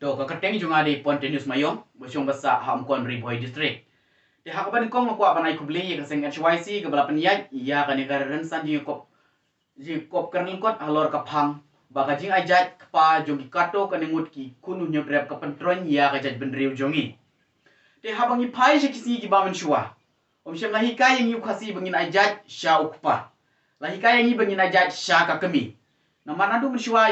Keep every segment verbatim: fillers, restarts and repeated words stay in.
To, ka kyrteng jong nga dei Pontius Mayong, ba shong ba sah ha Umkon Ri Bhoi District. Te ha kaba nyngkong nga kwah ban ai khublei ïa ka seng H Y C kaba la pynïaid ïa kane ka rynsan jingïakop, jingïakop kren lyngkot halor ka phang ba ka jingai jait kpa jong ki katto katne ngut ki khun u hynñiewtrep ka pyntroiñ ïa ka jaitbynriew jong ngi. Te haba ngi phai sha ki sngi kiba mynshuwa, ym shym la hikai ïa ngi u Khasi ba ngin ai jait sha u kpa. La hikai ïa ngi ba ngin ai jait sha ka kmie. Namar naduh mynshuwa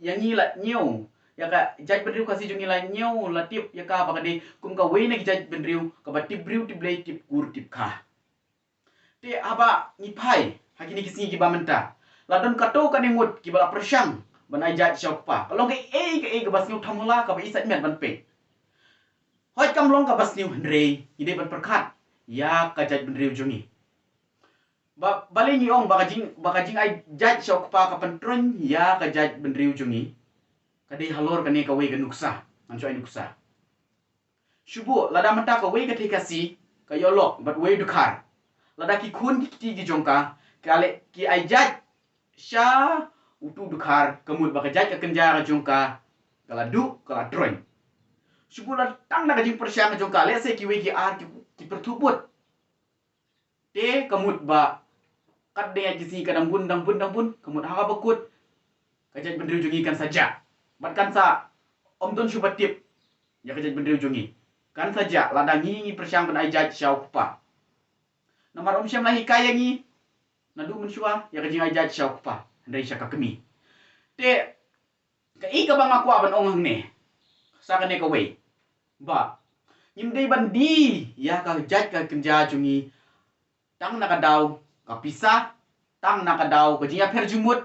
ïa ngi la ñiew, ïa ka jaitbynriew Khasi jong ngi la ñiew, la tip ïa ka ba ka dei kum kawei na ki jaitbynriew kaba tip briew tip Blei, tip kur tip kha. Te haba ngi phai ha kine ki sngi kiba mynta, la don katto katne ngut kiba la pyrshang ban ai jait sha u kpa. Ka long kaei kaei kaba sniew thamula, kaba i sait met ban peit. Hooid, kam long kaba sniew, hynrei ngi dei ban pyrkhat ïa ka jaitbynriew jong ngi. Ba, balei ngi ong ba ka jing, ba ka jingai jait sha u kpa ka pyntroiñ ïa ka jaitbynriew jong ngi? Ka dei halor kane kawei ka nuksa. Ngan shu ai nuksa. Shu buh, lada mynta kawei ka thei Khasi ka ïoh lok bad uwei u dkhar, lada ki khun ki kti ki jong ka, ka leh ki ai jait sha utu u dkhar, ka mut ba ka jait ka kynja ka jong ka ka la duh, ka la troiñ. Shu buh, la tang na ka jingpyrshang ka jong ka, lehse kiwei ki ar ki, ki pyrthuh bud. Te ka mut ba kat dei ïa ki sngi ka dang bun, dang bun, dang bun, ka mut ha kaba kut ka jaitbynriew jong ngi kan sa jah. Bad kan sa, ym don shuh ba tip ïa ka jaitbynriew jong ngi. Kan sa jah lada ngi, ngi pyrshang ban ai jait sha u kpa. Namar ym shym la hikai ïa ngi naduh mynshuwa ïa ka jingai jait sha u kpa, hynrei sha ka kmie. Te kaei kaba nga kwah ban ong hangne, sa kane kawei, ba ngim dei ban die ïa ka jait ka kynja jong ngi tang na ka daw ka pisa, tang na ka daw ka jingïapher jingmut,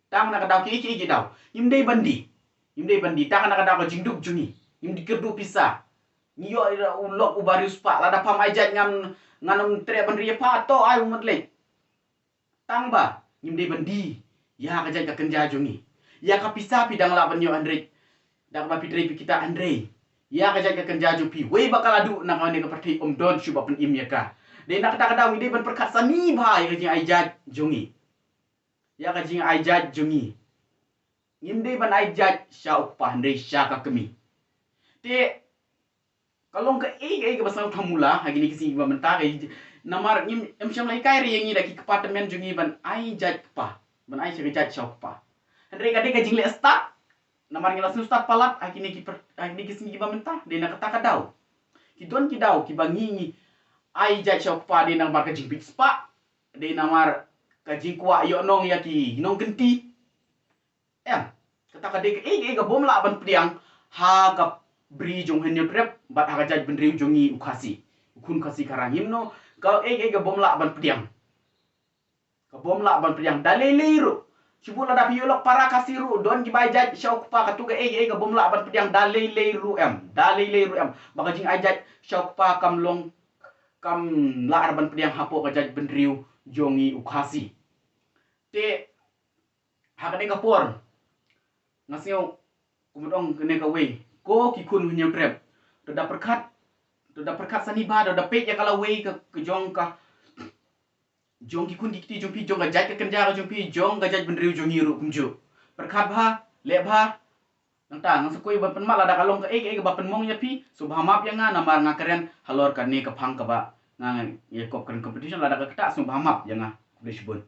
tang na ka daw kiei kiei ki daw. Ngim dei ban die. Ngim dei ban die tang na ka daw ka jingduk jong ngi. Ngim die kyrduh pisa. Ngi ïoh ïa u lok uba riewspah, lada pham ai jait ngan, ngan ym treh ban ri ïa pha, to ai u mat leit. Tang ba ngim dei ban die ïa ka jait ka kynja jong ngi. Ïa ka pisa phi dang lah ban ïoh, hynrei da kaba phi trei phi kita, hynrei ïa ka jait ka kynja jong phi, wei ba ka la duh na kane ka pyrthei, ym don shuh ba pynim ïa ka. Dei na kata ka daw ngi dei ban pyrkhat sani bha ïa ka jingai jait jong ngi. Ïa ka jingai jait jong ngi. Ngim dei ban ai jait sha u kpa, hynrei sha ka kmie. Te ka long kaei kaei kaba sniew thamula ha kine ki sngi kiba mynta, ka, namar ngim, ym shym la hikai re ïa ngi da ki kpa tymmen jong ngi ban ai jait kpa, ban ai sha ka jait sha u kpa. Hynrei ka dei ka jingleh stad. Namar ngi la sniew stad palat ha kine ki pyrthei, ha kine ki sngi kiba mynta, dei na kata ka daw. Ki don ki daw kiba ngi, ngi ai jait sha u kpa dei namar ka jingbit spah, dei namar ka jingkwah ïoh nong ïa ki nongkynti. Em, kata ka dei kaei kaei ka bym lah ban pdiang ha ka bri jong u hynñiewtrep bad ha ka jaitbynriew jong ngi u Khasi, u khun Khasi Khara, himno, kaei kaei ka bym lah ban pdiang. Ka bym lah ban pdiang da lei lei ruh. Shu buh, lada phi ïoh lok para Khasi ruh, don kiba ai jait sha u kpa, kato kaei kaei ka bym lah ban pdiang da lei lei ruh em, da lei lei ruh em. Ba ka jingai jait sha u kpa kam long, kam lah ban pdiang hapoh ka jaitbynriew jong ngi u Khasi. Te ha kane ka por nga sngew kumno ong kane kawei, ko ki khun u hynñiewtrep, to da pyrkhat, to da pyrkhat sani bha, to da peit ïa ka lawei ka, ka jong ka, jong ki khun ki kti jong phi, jong ka jait ka kynja ka jong phi, jong ka jaitbynriew jong ngi ruh kumjuh. Pyrkhat bha, leh bha. Nangta ngan sa khuid ban pynmap, lada ka long kaei kaei kaba pynmong ïa phi, sngewbha map ïa nga, namar nga kren halor kane ka phang kaba nga ïakop kren competition, lada ka ktah sngewbha map ïa nga. Khublei shibun.